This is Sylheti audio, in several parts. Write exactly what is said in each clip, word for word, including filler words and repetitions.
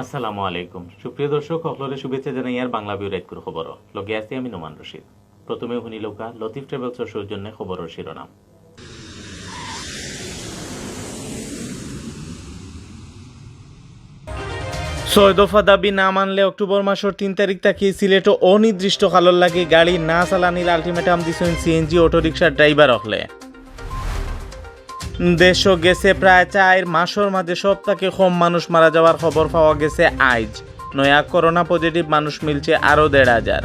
আসসালামু আলাইকুম। সুপ্রিয় দর্শক, হকলরে শুভেচ্ছা জানাইয়ার বাংলা ভিউ রাইতকুর খবর। লগে আছি আমি নোমান রশিদ। প্রথমে হুনিলউক্কা লতিফ ট্রাভেলসর সৌজন্যে খবরর শিরোনাম। ছয় দফা দাবি না মানলে অক্টোবর মাসর তিন তারিখ থাকি সিলেটো অনির্দিষ্ট কালর লাগি গাড়ি না চালানির আলটিমেটাম দিছইন সিএনজি অটোরিকশার ড্রাইভার অকলে। দেশো গেছে প্রায় চাইর মাসর মাঝে সব থাকি কম মানুষ মারা যাওয়ার খবর পাওয়া গেছে আইজ। নয়া করোনা পজিটিভ মানুষ মিলছে আরও দেড় হাজার।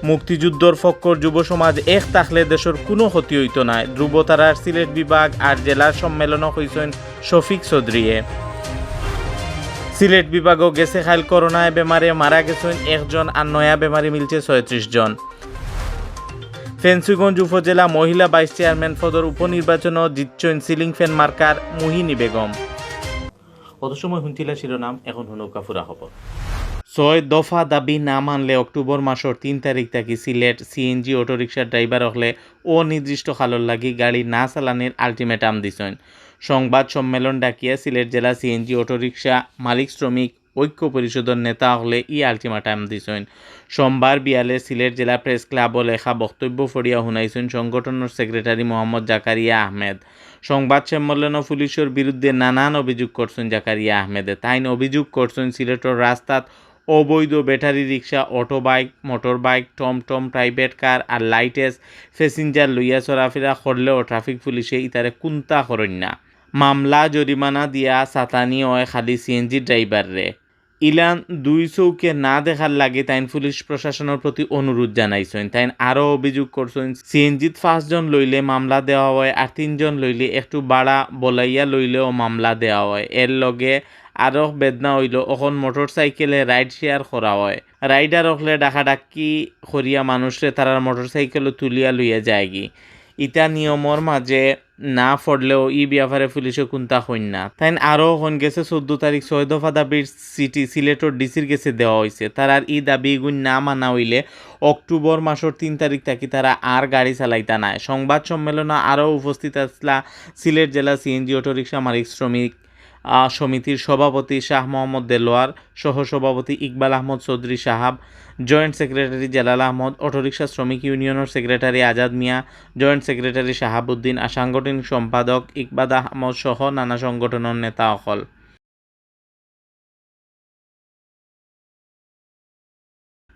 মুক্তিযুদ্ধর পক্ষর যুব সমাজ এক থাকলে দেশর কুনু ক্ষতি অইতো নায়। ধ্রুবতারার সিলেট বিভাগ আর জেলার সম্মেলনো কইছইন শফিক চৌধুরীয়ে। সিলেট বিভাগো গেছে কাইল করোনায় বেমারে মারা গেছইন একজন আর নয়া বেমারি মিলছে ছয়ত্রিশ জন। ফেঞ্চুগঞ্জ উপজেলা মহিলা ভাইস চেয়ারম্যান পদর উপনির্বাচনো জিতছইন সিলিং ফ্যান মার্কার মোহিনী বেগম। অত সময় হুনছিলা শিরোনাম, এখন হুনউক্কা পুরা খবর। ছয় দফা দাবি না মানলে অক্টোবর মাসর তিন তারিখ থাকি সিলেট সিএনজি অটোরিকশার ড্রাইভার অকলে অনির্দিষ্ট কালর লাগি গাড়ি না চালানির আলটিমেটাম দিছইন। সংবাদ সম্মেলন ডাকিয়া সিলেট জেলা সিএনজি অটোরিকশা মালিক শ্রমিক ঐক্য পরিষদর নেতা অকলে ই আলটিমেটাম দিছইন। সোমবার বিয়ালে সিলেট জেলা প্রেস ক্লাবো লেখা বক্তব্য পড়িয়া হুনাইছইন সংগঠনর সেক্রেটারি মোহাম্মদ জাকারিয়া আহমেদ। সংবাদ সম্মেলনো পুলিশর বিরুদ্ধে নানান অভিযোগ করছইন জাকারিয়া আহমেদে। তাইন অভিযোগ করছইন সিলেটর রাস্তাত অবৈধ ব্যাটারি রিক্সা, অটো বাইক, মোটর বাইক, টমটম, প্রাইভেট কার আর লাইটেস প্যাসেঞ্জার লইয়া চলাফেরা করলেও ট্রাফিক পুলিশে ইতারে কুন্তা করইন না। মামলা জরিমানা দিয়া সাতানি অয় খালি সিএনজি ড্রাইভাররে। ইলান দুই চউখে না দেখার লাগি তাইন পুলিশ প্রশাসনর প্রতি অনুরোধ জানাইছইন। তাইন আরও অভিযোগ করছইন, সিএনজিত পাঁচজন লইলে মামলা দেওয়া অয়, আর তিনজন লইলে একটু ভাড়া বলাইয়া লইলেও মামলা দেওয়া অয়। এর লগে আরও বেদনা অইলো, অখন মোটর সাইকেলে রাইড শেয়ার করা অয়। রাইডার অকলে ডাকাডাকি করিয়া মানুষরে তারার মোটর সাইকেলো তুলিয়া লইয়া যায়গি। ইতা নিয়মর মাঝে না পড়লেও ই ব্যাপারে পুলিশে কুন্তা কইন না। তাইন আরও কইন গেছে চৌদ্দ তারিখ ছয় দফা দাবির চিঠি সিলেটর ডিসির গেছে দেওয়া অইছে। তারার ই দাবি ইগুইন না মানা অইলে অক্টোবর মাসর তিন তারিখ থাকি তারা আর গাড়ি চালাইতা নায়। সংবাদ সম্মেলনো আরও উপস্থিত আছলা সিলেট জেলা সিএনজি অটোরিকশা মালিক শ্রমিক, আহ, সমিতির সভাপতি শাহ মোহাম্মদ দেলোয়ার, সহ সভাপতি ইকবাল আহমদ চৌধুরী সাহাব, জয়েন্ট সেক্রেটারি জালাল আহমদ, অটোরিকশা শ্রমিক ইউনিয়নর সেক্রেটারি আজাদ মিয়া, জয়েন্ট সেক্রেটারি শাহাবুদ্দিন আর সাংগঠনিক সম্পাদক ইকবাল আহমদ সহ নানা সংগঠনর নেতা অকল।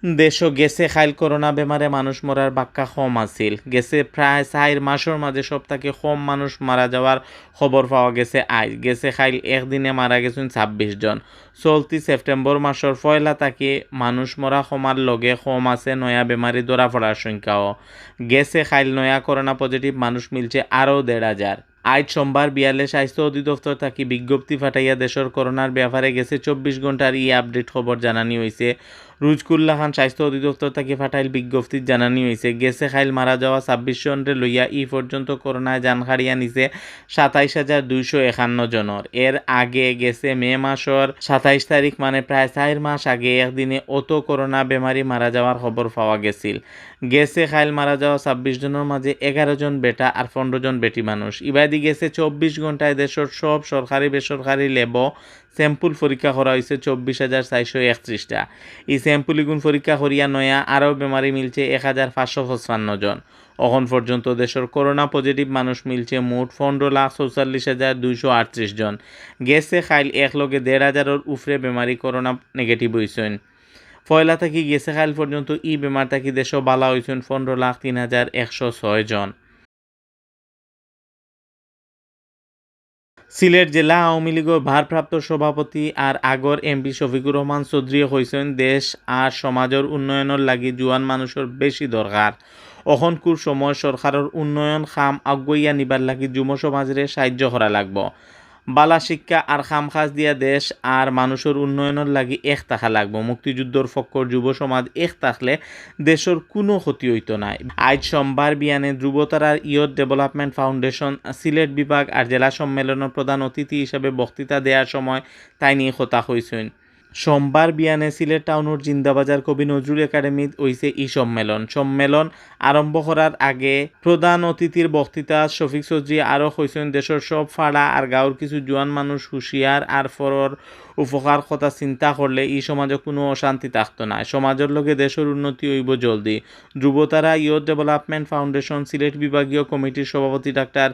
দেশো গেছে কাইল করোনা বেমারে মানুষ মরার বাক্কা কম আছিল। গেছে প্রায় চাইর মাসর মাঝে সব থাকি কম মানুষ মারা যাওয়ার খবর পাওয়া গেছে আইজ। গেছে কাইল একদিনে মারা গেছইন ছাব্বিশ জন। চলতি সেপ্টেম্বর মাসর পয়লা থাকি মানুষ মরা কমার লগে কম আছে নয়া বেমারি ধরা পড়ার সংখ্যাও। গেছে কাইল নয়া করোনা পজিটিভ মানুষ মিলছে আরও দেড় হাজার। আইজ সোমবার বিয়ালে স্বাস্থ্য অধিদপ্তর থাকি বিজ্ঞপ্তি ফাটাইয়া দেশর করোনার ব্যাপারে গেছে চব্বিশ ঘন্টার ই আপডেট খবর জানানি অইছে। রুজকুল্লা খান স্বাস্থ্য অধিদপ্তর থাকি ফাটাইল বিজ্ঞপ্তিত জানানি অইছে, গেছে কাইল মারা যাওয়া ছাব্বিশ জনরে লইয়া ই পর্যন্ত করোনায় জান হারিয়া নিছে সাতাইশ হাজার দুইশো একান্ন জনর। এর আগে গেছে মে মাসর সাতাইশ তারিখ, মানে প্রায় চাইর মাস আগে একদিনে অত করোনা বেমারি মারা যাওয়ার খবর পাওয়া গেছিল। গেছে কাইল মারা যাওয়া ছাব্বিশ জনর মাঝে এগারো জন বেটা আর পনেরো জন বেটি মানুষ। ইবাদি গেছে চব্বিশ ঘন্টায় দেশর সব সরকারি বেসরকারি ল্যাবো স্যাম্পল পরীক্ষা করা অইছে চব্বিশ হাজার চাইরশো একত্রিশটা। ই স্যাম্পল ইগুন পরীক্ষা করিয়া নয়া আরও বেমারি মিলছে এক হাজার পাঁচশো পঁচপান্ন জন। অখন পর্যন্ত দেশর করোনা পজিটিভ মানুষ মিলছে মোট পনেরো লাখ চৌচল্লিশ হাজার দুইশো আটত্রিশ জন। গেছে কাইল একলগে দেড় হাজারর উপরে বেমারি করোনা নেগেটিভ অইছইন। পয়লা থাকি গেছে কাইল পর্যন্ত ই বেমার থাকি দেশো বালা অইছইন পনেরো লাখ তিন হাজার একশো ছয় জন। সিলেট জেলা আওয়ামী লীগর ভারপ্রাপ্ত সভাপতি আর আগর এমপি শফিকুর রহমান চৌধুরীয়ে কইছইন, দেশ আর সমাজর উন্নয়নর লাগি জুয়ান মানুষর বেশি দরকার। অখনকুর সময় সরকারর উন্নয়ন কাম আগুয়াইয়া নিবার লাগি যুব সমাজরে সাহায্য করা লাগবো। বালা শিক্ষা আর কাম কাজ দিয়া দেশ আর মানুষর উন্নয়নর লাগি এক থাকা লাগবো। মুক্তিযুদ্ধর পক্ষর যুব সমাজ এক থাকলে দেশর কুনু ক্ষতি অইতো নায়। আইজ সোমবার বিয়ানে ধ্রুবতারার ইয়ুথ ডেভেলপমেন্ট ফাউন্ডেশন সিলেট বিভাগ আর জেলা সম্মেলনর প্রধান অতিথি হিসাবে বক্তৃতা দেওয়ার সময় তাইন ই কথা কইছইন। সোমবার বিয়ানে সিলেট টাউনর জিন্দাবাজার কবি নজরুল একাডেমিত অইছে ই সম্মেলন। সম্মেলন আরম্ভ করার আগে প্রধান অতিথির বক্তৃতা শফিক চৌধুরী আরও কইছইন, দেশর সব পাড়া আর গাঁওর কিছু জুয়ান মানুষ হুঁশিয়ার আর পরর উপকার কথা চিন্তা করলে ই সমাজো কুনু অশান্তি থাকতো নায়। সমাজর লগে দেশর উন্নতি অইবো জলদি। ধ্রুবতারা ইয়ুথ ডেভেলপমেন্ট ফাউন্ডেশন সিলেট বিভাগীয় কমিটির সভাপতি ডাক্তার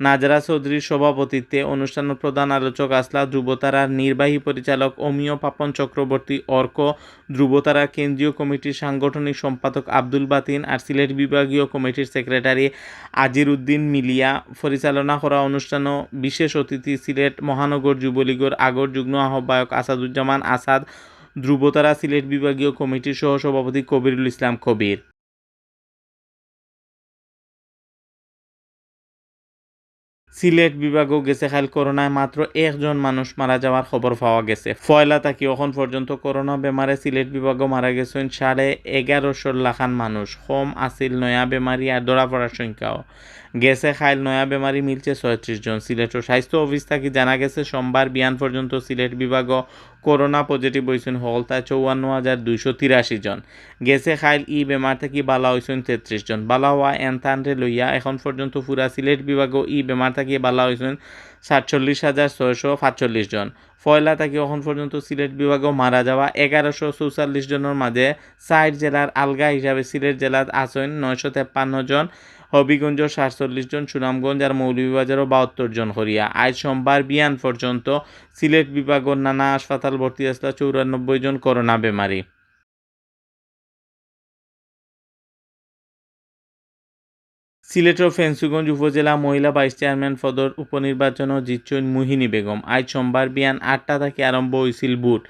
নাজরা চৌধুরীর সভাপতিত্বে অনুষ্ঠানর প্রধান আলোচক আছলা ধ্রুবতারার নির্বাহী পরিচালক অমিয় পাপন চক্রবর্তী অর্ক, ধ্রুবতারা কেন্দ্রীয় কমিটির সাংগঠনিক সম্পাদক আব্দুল বাতিন আর সিলেট বিভাগীয় কমিটির সেক্রেটারি আজির উদ্দিন মিলিয়া। পরিচালনা করা অনুষ্ঠানো বিশেষ অতিথি সিলেট মহানগর যুবলীগর আগর যুগ্ম আহ্বায়ক আসাদুজ্জামান আসাদ, ধ্রুবতারা সিলেট বিভাগীয় কমিটির সহসভাপতি কবিরুল ইসলাম কবির। সিলেট বিভাগো গেছে কাইল করোনায় মাত্র একজন মানুষ মারা যাওয়ার খবর পাওয়া গেছে। পয়লা থাকি অখন পর্যন্ত করোনা বেমারে সিলেট বিভাগো মারা গেছইন সাড়ে এগারোশোর লাখান মানুষ। কম আছিল নয়া বেমারি আর ধরা পড়ার সংখ্যাও। গেছে কাইল নয়া বেমারি মিলছে ছয়ত্রিশ জন। সিলেটর স্বাস্থ্য অফিস থাকি জানা গেছে সোমবার বিয়ান পর্যন্ত সিলেট বিভাগো করোনা পজিটিভ অইছইন হকলতায় চৌয়ান্ন হাজার দুইশো তিরাশি জন। গেছে কাইল ই বেমার থাকি বালা অইছইন তেত্রিশ জন। বালা অওয়া এনতানরে লইয়া এখন পর্যন্ত পুরা সিলেট বিভাগো ই বেমার থাকি বালা অইছইন সাতচল্লিশ হাজার ছয়শো পাঁচচল্লিশ জন। পয়লা থাকি এখন পর্যন্ত সিলেট বিভাগো মারা যাওয়া এগারোশো চৌচল্লিশ জনর মাঝে চাইর জেলার আলগা হিসাবে সিলেট জেলাত আছইন নয়শো তেপ্পান্ন জন, হবিগঞ্জো সাতচল্লিশ জন, সুনামগঞ্জ আর মৌলভীবাজারো বাহাত্তর জন করিয়া। আইজ সোমবার বিয়ান পর্যন্ত সিলেট বিভাগর নানা হাসপাতাল ভর্তি আছলা চৌরানব্বই জন করোনা বেমারি। সিলেটর ফেঞ্চুগঞ্জ উপজেলা মহিলা ভাইস চেয়ারম্যান পদর উপনির্বাচনো জিতছইন মোহিনী বেগম। আইজ সোমবার বিয়ান আটটা থাকি আরম্ভ অইছিল ভোট।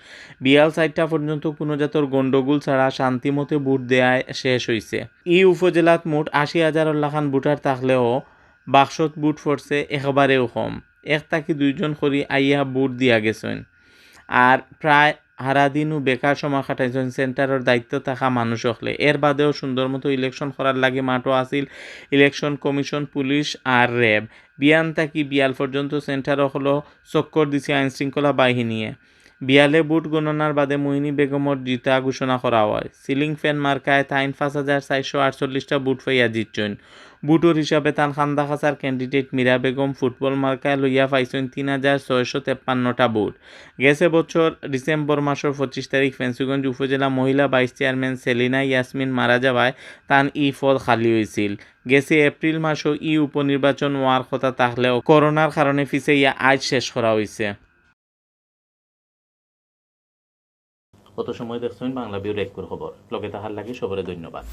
বিয়াল চাইরটা পর্যন্ত কুনু জাতর গণ্ডগোল ছাড়া শান্তিমতে ভোট দেয়ায় শেষ অইছে। ই উপজেলাত মোট আশি হাজারর লাখান ভোটার থাকলেও বাক্সত ভোট পড়ছে একেবারেও কম। এক থাকি দুইজন করি আইয়া ভোট দিয়া গেছইন। আর প্রায় হারাদিনও বেকার সময় কাটাইছইন সেন্টারর দায়িত্ব থাকা মানুষ অকলে। এর বাদেও সুন্দর মতো ইলেকশন করার লাগি মাঠো আছিল ইলেকশন কমিশন, পুলিশ আর র‍্যাব। বিয়ান থাকি বিয়াল পর্যন্ত সেন্টার অকলো চক্কর দিছে আইন শৃঙ্খলা বাহিনীয়ে। বিয়ালে ভোট গণনার বাদে মোহিনী বেগমর জিতা ঘোষণা করা অয়। সিলিং ফ্যান মার্কায় তাইন পাঁচ হাজার চাইরশো আটচল্লিশটা ভোট পাইয়া জিতছইন। ভোটর হিসাবে তান কান্দাকাছার ক্যান্ডিডেট মীরা বেগম ফুটবল মার্কায় লইয়া পাইছইন তিন হাজার ছয়শো তেপ্পান্নটা ভোট। গেছে বছর ডিসেম্বর মাসর পঁচিশ তারিখ ফেঞ্চুগঞ্জ উপজেলা মহিলা ভাইস চেয়ারম্যান সেলিনা ইয়াসমিন মারা যাওয়ায় তান ই পদ খালি অইছিল। গেছে এপ্রিল মাসো ই উপনির্বাচন অওয়ার কথা থাকলেও করোনার কারণে পিছাইয়া আইজ শেষ করা অইছে। অত সময় দেখছইন বাংলা ভিউর একগুর খবর। লগে থাকার লাগি সবরে ধন্যবাদ।